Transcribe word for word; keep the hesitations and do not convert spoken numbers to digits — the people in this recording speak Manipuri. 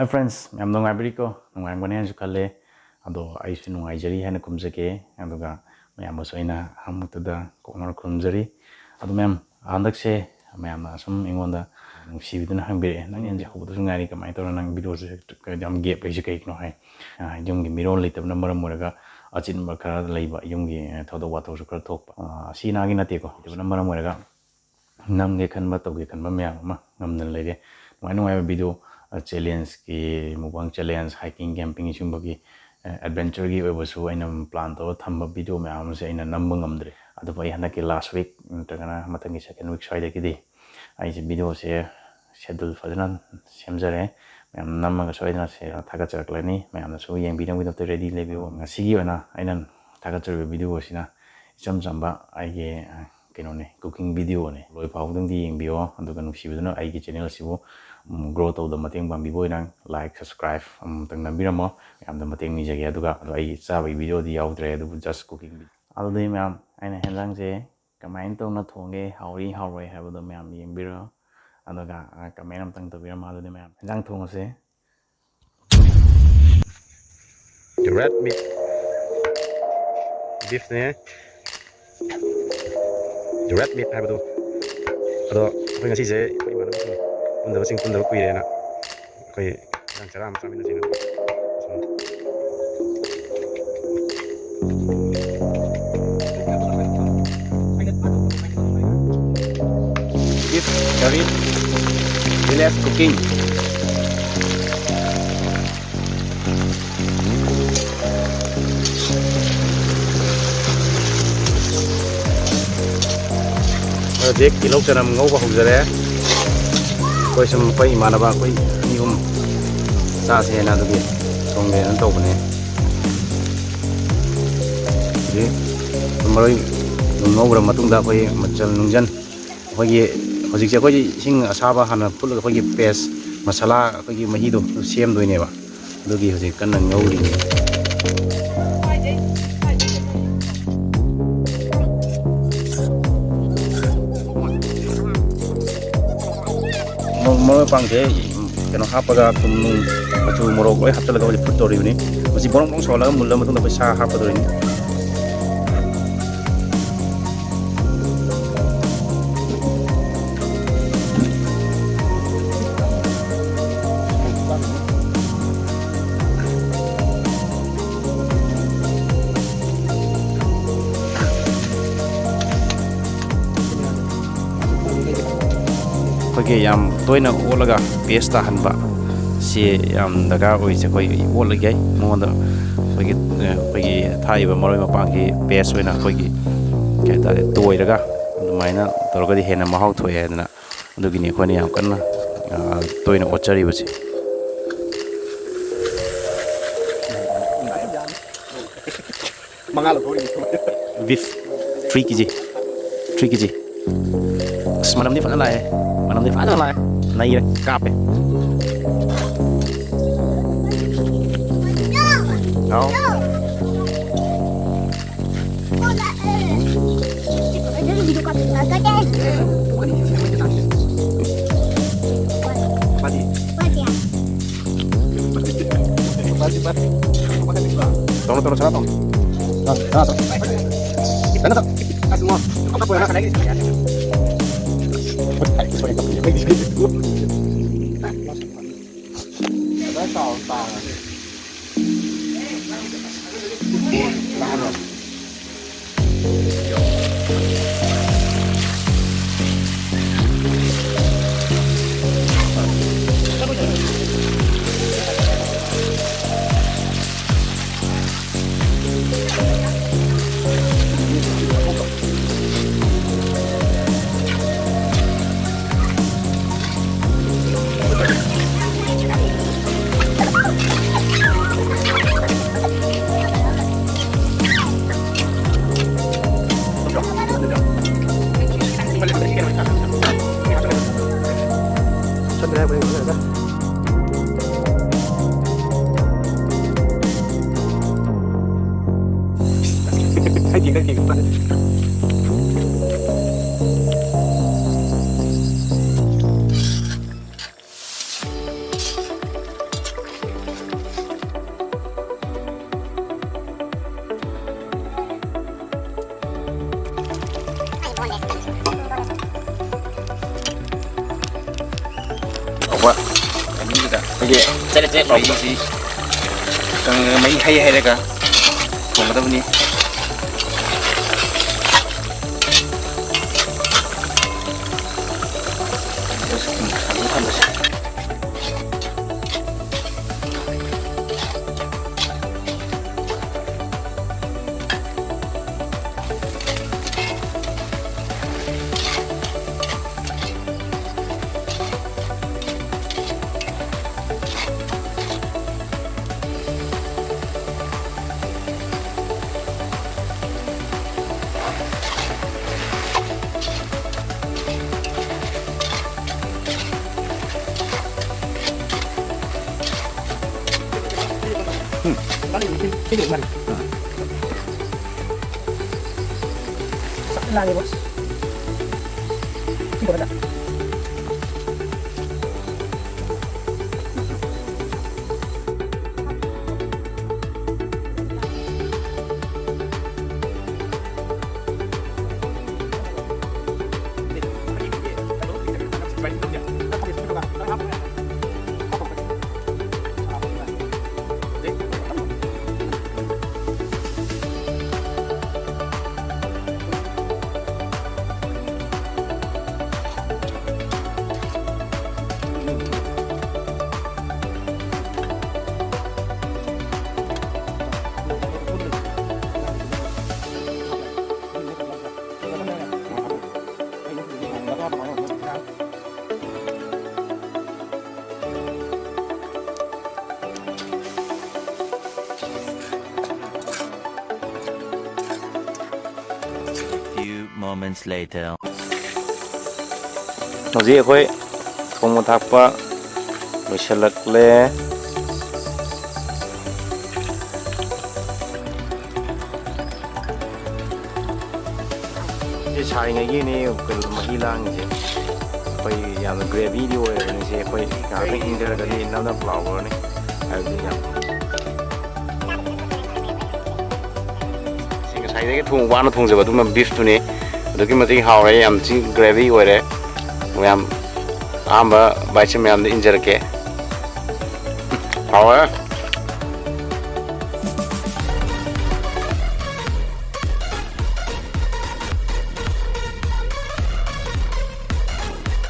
Hi friends, ꯃꯌꯥꯝ ꯅꯨꯡꯉꯥꯏꯕꯤꯔꯤꯀꯣ? ꯅꯨꯡꯉꯥꯏꯔꯝꯒꯅꯤ ꯍꯥꯏꯅꯁꯨ ꯈꯜꯂꯦ꯫ ꯑꯗꯣ ꯑꯩꯁꯨ ꯅꯨꯡꯉꯥꯏꯖꯔꯤ ꯍꯥꯏꯅ ꯈꯨꯝꯖꯒꯦ꯫ ꯑꯗꯨꯒ ꯃꯌꯥꯝꯕꯨꯁꯨ ꯑꯩꯅ ꯑꯍꯥꯟꯕꯃꯛꯇꯗ ꯀꯣꯛꯅꯅ ꯈꯨꯔꯨꯝꯖꯔꯤ꯫ ꯑꯗꯣ ꯃꯌꯥꯝ, ꯍꯟꯗꯛꯁꯦ ꯃꯌꯥꯝꯅ ꯑꯁꯨꯝ ꯑꯩꯉꯣꯟꯗ ꯅꯨꯡꯁꯤꯕꯤꯗꯨꯅ ꯍꯪꯕꯤꯔꯛꯑꯦ, "ꯅꯪ ꯌꯦꯟꯁꯦ ꯍꯧꯕꯗꯁꯨ ꯉꯥꯏꯔꯤ, ꯀꯃꯥꯏꯅ ꯇꯧꯔ ꯅꯪ ꯚꯤꯗꯤꯑꯣꯁꯦ ꯌꯥꯝ ꯒꯦꯞ ꯂꯩꯁꯦ ꯀꯩꯒꯤꯅꯣ?" ꯍꯥꯏ꯫ ꯑ, ꯌꯨꯝꯒꯤ ꯃꯤꯔꯣꯜ ꯂꯩꯇꯕꯅ ꯃꯔꯝ ꯑꯣꯏꯔꯒ ꯑꯆꯤꯟꯕ ꯈꯔ ꯂꯩꯕ, ꯌꯨꯝꯒꯤ ꯊꯧꯗꯣꯛ ꯋꯥꯊꯣꯛꯁꯨ ꯈꯔ ꯊꯣꯛꯄ, ꯑ, ꯑꯁꯤ ꯑꯅꯥꯒꯤ ꯅꯠꯇꯦꯀꯣ, ꯂꯩꯇꯕꯅ ꯃꯔꯝ ꯑꯣꯏꯔꯒ ꯅꯝꯒꯦ ꯈꯟꯕ, ꯇꯧꯒꯦ ꯈꯟꯕ ꯃꯌꯥꯝ ꯑꯃ ꯉꯝꯗꯅ ꯂꯩꯔꯦ꯫ ꯅꯨꯡꯉꯥꯏ ꯅꯨꯡꯉꯥꯏꯕ ꯚꯤꯗꯤꯑꯣ, ꯑ, ꯆꯦꯂꯦꯟꯖꯀꯤ, ꯃꯨꯛꯕꯥꯡ ꯆꯦꯂꯦꯟꯖ, ꯍꯥꯏꯀꯤꯡ, ꯀꯦꯝꯄꯤꯡ, ꯁꯤꯒꯨꯝꯕꯒꯤ, ꯑ, ꯑꯦꯗꯚꯦꯟꯆꯔꯒꯤ ꯑꯣꯏꯕꯁꯨ ꯑꯩꯅ ꯄ꯭ꯂꯥꯟ ꯇꯧꯔꯒ ꯊꯝꯕ ꯚꯤꯗꯤꯑꯣ ꯃꯌꯥꯝ ꯑꯃꯁꯦ ꯑꯩꯅ ꯅꯝꯕ ꯉꯝꯗ꯭ꯔꯦ꯫ ꯑꯗꯨꯕꯨ ꯑꯩ ꯍꯟꯗꯛꯀꯤ ꯂꯥꯁ ꯋꯤꯛ ꯅꯠꯇ꯭ꯔꯒꯅ ꯃꯊꯪꯒꯤ ꯁꯦꯀꯦꯟ ꯋꯤꯛ ꯁ꯭ꯋꯥꯏꯗꯒꯤꯗꯤ ꯑꯩꯁꯦ ꯚꯤꯗꯤꯑꯣꯁꯦ ꯁꯦꯗꯨꯜ ꯐꯖꯅ ꯁꯦꯝꯖꯔꯦ꯫ ꯃꯌꯥꯝ ꯅꯝꯃꯒ ꯁꯣꯏꯗꯅ ꯁꯦ-, ꯊꯥꯒꯠꯆꯔꯛꯂꯅꯤ꯫ ꯃꯌꯥꯝꯅꯁꯨ ꯌꯦꯡꯕꯤꯅꯕꯒꯤꯗꯃꯛꯇ ꯔꯦꯗꯤ ꯂꯩꯕꯤꯌꯨ꯫ ꯉꯁꯤꯒꯤ ꯑꯣꯏꯅ ꯑꯩꯅ ꯊꯥꯒꯠꯆꯔꯤꯕ ꯚꯤꯗꯤꯑꯣ ꯑꯁꯤꯅ ꯏꯆꯝ ꯆꯝꯕ ꯑꯩꯒꯤ, ꯑ, ꯀꯩꯅꯣꯅꯦ, ꯀꯨꯀꯤꯡ ꯚꯤꯗꯤꯑꯣꯅꯦ꯫ ꯂꯣꯏ ꯐꯥꯎꯕꯗꯪꯗꯤ ꯌꯦꯡꯕꯤꯌꯣ, ꯑꯗꯨꯒ ꯅꯨꯡꯁꯤꯕꯤꯗꯨꯅ ꯑꯩꯒꯤ ꯆꯦꯅꯦꯜ ꯑꯁꯤꯕꯨ, ꯎꯝ, ꯒ꯭ꯔꯣ ꯇꯧꯕꯗ ꯃꯇꯦꯡ ꯄꯥꯡꯕꯤꯕ ꯑꯣꯏꯅ ꯂꯥꯏꯛ, ꯁꯕꯁꯀ꯭ꯔꯥꯏꯕ ꯑꯃꯨꯛꯇꯪ ꯅꯝꯕꯤꯔꯝꯃꯣ꯫ ꯃꯌꯥꯝꯗ ꯃꯇꯦꯡ ꯅꯤꯖꯒꯦ꯫ ꯑꯗꯨꯒ ꯑꯗꯣ ꯑꯩꯒꯤ ꯆꯥꯕꯒꯤ ꯚꯤꯗꯤꯑꯣꯗꯤ ꯌꯥꯎꯗ꯭ꯔꯦ, ꯑꯗꯨꯕꯨ just cooking video꯫ ꯑꯗꯨꯗꯤ ꯃꯌꯥꯝ, ꯑꯩꯅ ꯍꯦꯟꯖꯥꯡꯁꯦ ꯀꯃꯥꯏꯅ ꯇꯧꯅ ꯊꯣꯡꯒꯦ, ꯍꯥꯎꯔꯤ ꯍꯥꯎꯔꯣꯏ ꯍꯥꯏꯕꯗꯣ ꯃꯌꯥꯝ ꯌꯦꯡꯕꯤꯔꯣ꯫ ꯑꯗꯨꯒ, ꯑ, ꯀꯃꯦꯟ ꯑꯃꯇꯪ ꯇꯧꯕꯤꯔꯝꯃꯣ꯫ ꯑꯗꯨꯗꯤ ꯃꯌꯥꯝ, ꯍꯦꯟꯖꯥꯡ ꯊꯣꯡꯉꯁꯦ꯫ Red meat, beefꯅꯦ, red meat ꯍꯥꯏꯕꯗꯣ꯫ ꯑꯗꯣ ꯑꯩꯈꯣꯏ ꯉꯁꯤꯁꯦ ꯑꯩꯈꯣꯏ ꯏꯃꯥꯟꯅꯕꯁꯤꯡ ꯄꯨꯟꯗꯕꯁꯤꯡ ꯄꯨꯟꯗꯕ ꯀꯨꯏꯔꯦꯅ ꯑꯩꯈꯣꯏ ꯆꯥꯛ ꯆꯔꯥ ꯑꯃ ꯆꯥꯃꯤꯟꯅꯁꯦꯅ ꯁꯨꯝ꯫ Beef curry, village cooking꯫ ꯍꯧꯖꯤꯛ ꯇꯤꯜꯍꯧ ꯆꯅꯝ ꯉꯧꯕ ꯍꯧꯖꯔꯦ꯫ ꯑꯩꯈꯣꯏ ꯁꯨꯝ, ꯑꯩꯈꯣꯏ ꯏꯃꯥꯟꯅꯕ ꯑꯩꯈꯣꯏ ꯑꯅꯤ ꯑꯍꯨꯝ ꯆꯥꯁꯦꯅ ꯑꯗꯨꯒꯤ ꯊꯣꯡꯒꯦꯅ ꯇꯧꯕꯅꯦ꯫ ꯍꯧꯖꯤꯛ ꯃꯔꯣꯏ ꯉꯧꯈ꯭ꯔ ꯃꯇꯨꯡꯗ ꯑꯩꯈꯣꯏ ꯃꯆꯜ ꯅꯨꯡꯖꯜ, ꯑꯩꯈꯣꯏꯒꯤ ꯍꯧꯖꯤꯛꯁꯦ ꯑꯩꯈꯣꯏꯒꯤ ꯏꯁꯤꯡ ꯑꯁꯥꯕ ꯍꯥꯟꯅ ꯐꯨꯠꯂꯒ ꯑꯩꯈꯣꯏꯒꯤ ꯄꯦꯁ ꯃꯁꯥꯂꯥ, ꯑꯩꯈꯣꯏꯒꯤ ꯃꯍꯤꯗꯣ ꯑꯗꯨ ꯁꯦꯝꯗꯣꯏꯅꯦꯕ꯫ ꯑꯗꯨꯒꯤ ꯍꯧꯖꯤꯛ ꯀꯟꯅ ꯉꯧꯔꯤ꯫ ꯃ-, ꯃꯔꯣꯏ ꯃꯄꯥꯡꯁꯦ ꯀꯩꯅꯣ ꯍꯥꯞꯄꯒ, ꯊꯨꯝ, ꯅꯨꯡ, ꯃꯆꯨ, ꯃꯣꯔꯣꯛ ꯂꯣꯏ ꯍꯥꯞꯆꯤꯜꯂꯒ ꯍꯧꯖꯤꯛ ꯐꯨꯠ ꯇꯧꯔꯤꯕꯅꯤ꯫ ꯃꯁꯤ ꯕ꯭ꯔꯣꯡ ꯕ꯭ꯔꯣꯡ ꯁꯧꯍꯜꯂꯒ ꯃꯨꯜꯂ ꯃꯇꯨꯡꯗ ꯑꯩꯈꯣꯏ ꯁꯥ ꯍꯥꯞꯀꯗꯧꯔꯤꯅꯤ꯫ ꯑꯩꯈꯣꯏꯒꯤ ꯌꯥꯝ ꯇꯣꯏꯅ ꯑꯣꯠꯂꯒ ꯄꯦꯁ ꯇꯥꯍꯟꯕ ꯁꯤ ꯌꯥꯝ ꯗꯔꯀꯥꯔ ꯑꯣꯏꯔꯤꯁꯦ꯫ ꯑꯩꯈꯣꯏ ꯑꯣꯠꯂꯒꯦ ꯃꯉꯣꯟꯗ ꯑꯩꯈꯣꯏꯒꯤ, ꯑꯩꯈꯣꯏꯒꯤ ꯊꯥꯛꯏꯕ ꯃꯔꯣꯏ ꯃꯄꯥꯡꯒꯤ ꯄꯦꯁ ꯑꯣꯏꯅ ꯑꯩꯈꯣꯏꯒꯤ, ꯀꯩ ꯍꯥꯏꯇꯥꯔꯦ, ꯇꯣꯏꯔꯒ ꯑꯗꯨꯃꯥꯏꯅ ꯇꯧꯔꯒꯗꯤ ꯍꯦꯟꯅ ꯃꯍꯥꯎ ꯊꯣꯛꯑꯦ ꯍꯥꯏꯗꯅ, ꯑꯗꯨꯒꯤꯅꯤ ꯑꯩꯈꯣꯏꯅ ꯌꯥꯝ ꯀꯟꯅ, ꯑ, ꯇꯣꯏꯅ ꯑꯣꯠꯆꯔꯤꯕꯁꯦ꯫ ꯃꯉꯥ ꯂꯧꯊꯣꯛꯏꯅꯦ꯫ Beef three K G, three K G꯫ ꯑꯁ, ꯃꯅꯝꯗꯤ ꯐꯖꯅ ꯂꯥꯛꯑꯦ꯫ ꯃꯅꯝꯗꯤ ꯐꯖꯅ ꯂꯥꯛꯑꯦ꯫ ꯅꯩꯔꯦ꯫ ꯀꯥꯞꯄꯦ꯫ ꯍꯥꯎ꯫ ꯇꯧꯔꯣ, ꯇꯧꯔꯣ, ꯁꯅꯥ ꯇꯧꯔꯣ꯫ ꯑ, ꯁꯅꯥ ꯇꯧꯔꯣ꯫ ꯀꯩꯅꯣ ꯇꯧ꯫ ꯑꯁ, ꯃꯣ꯫ ꯆꯔꯦꯠ ꯆꯔꯦꯠ ꯂꯥꯎꯕꯗꯣ꯫ ꯃꯍꯤꯁꯤ ꯀꯪ-, ꯃꯍꯤ ꯍꯩ ꯍꯩꯔꯒ ꯊꯣꯡꯒꯗꯕꯅꯤ꯫ ꯊꯝꯃꯁꯤ꯫ Sakit lagi, Bos. Coba dah. Few moments later. ꯍꯧꯖꯤꯛ ꯑꯩꯈꯣꯏ ꯊꯣꯡꯕ ꯊꯥꯛꯄ ꯂꯣꯏꯁꯤꯜꯂꯛꯂꯦ꯫ ꯁꯤ ꯁꯥꯔꯤꯉꯩꯒꯤꯅꯤ ꯀꯩꯅꯣ ꯃꯍꯤ ꯂꯥꯡꯉꯤꯁꯦ꯫ ꯑꯩꯈꯣꯏ ꯌꯥꯝꯅ ꯒ꯭ꯔꯦꯚꯤꯗꯤ ꯑꯣꯏꯔꯕꯅꯤ꯫ ꯁꯤ ꯑꯩꯈꯣꯏ ꯉꯥꯏꯍꯥꯛꯇꯪ ꯏꯪꯊꯔꯒꯗꯤ ꯅꯞ ꯅꯞ ꯂꯥꯎꯈ꯭ꯔꯅꯤ꯫ ꯍꯥꯏꯕꯗꯤ ꯌꯥꯝ ꯁꯤ ꯉꯁꯥꯏꯗꯒꯤ ꯊꯣꯡ ꯋꯥꯅ ꯊꯣꯡꯖꯕ ꯑꯗꯨꯝꯕ ꯕꯤꯐꯇꯨꯅꯤ꯫ ꯑꯗꯨꯛꯀꯤ ꯃꯇꯤꯛ ꯍꯥꯎꯔꯦ, ꯌꯥꯝ ꯊꯤ ꯒ꯭ꯔꯦꯚꯤ ꯑꯣꯏꯔꯦ꯫ ꯃꯌꯥꯝ ꯑꯍꯥꯟꯕ ꯕꯥꯏꯠꯁꯦ ꯃꯌꯥꯝꯗ ꯏꯟꯖꯔꯛꯀꯦ꯫ ꯍꯥꯎꯋꯦ꯫